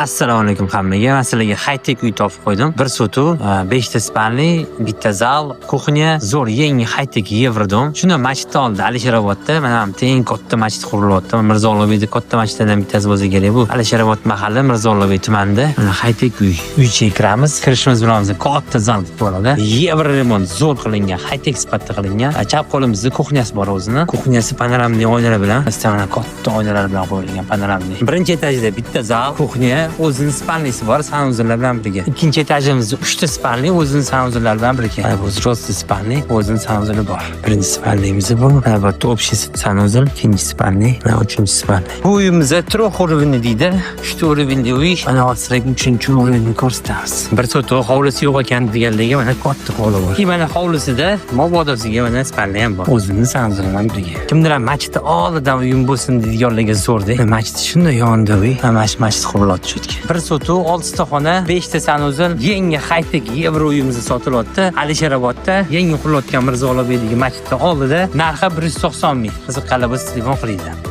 Assalomu alaykum hammaga. Man sizlarga high-tech uy topib qo'ydim. Bir sotuv, beshta спальный, bitta zal, кухня, zo'r yangi high-tech евродом. Shunda masjidni oldida, Alisher Obodda mana bu eng katta masjid qurilyapti. Mirzo Ulug'bekda katta masjidlardan bittasi bo'lsa kerak bu. Alisher Obod mahalla, Mirzo Ulug'bek tumanida. Mana high-tech uy. Uychaga kiramiz. Kirishimiz bilan bizni katta zal bo'ladi. Евро remont zo'r qilingan, high-tech sifatida qilingan. Chap qo'limizda кухня si bor o'zini. Кухня si панорамный oynalar bilan, mana katta oynalar bilan qo'yilgan панорамный. Birinchi etajda bitta zal, кухня, o'zini спальный si bor, санузел lar bilan birga. Ikkinchi etajimizda uchta спальный, o'zini санузел lari bilan birga. Mana bu взрослый спальный, o'zini санузел i bor. Birinchi спальный miz bu. Mana bu общий санузел, ikkinchi спальный, mana uchinchi спальный. Bu uyimizda трехуровенный deydi. Uchta уровень li uy. Mana hozir sizlarga uchinchi уровень ni ko'rsatamiz. Bir sotuv hovlisi yo'q ekan deganligi, mana katta hovli bor. Keyin mana hovlisida mabodosiga mana спальный ham bor. O'zini санузел i bilan birga. Kimdir ham masjidni oldidan uyim bo'lsin deydiganlarga zo'rda. Masjid shunday yonida uy. Mana shu masjid qurilyapti shu yerga. Bir sotuv, oltita xona, beshta санузел, yangi high-tech yevro uyimiz sotilyapti. Alisher Obodda yangi qurilayotgan Mirzo Ulug'bekdagi masjidni oldida, narxi 190 ming. Qiziqqanlar bo'lsa, telefon qilinglar.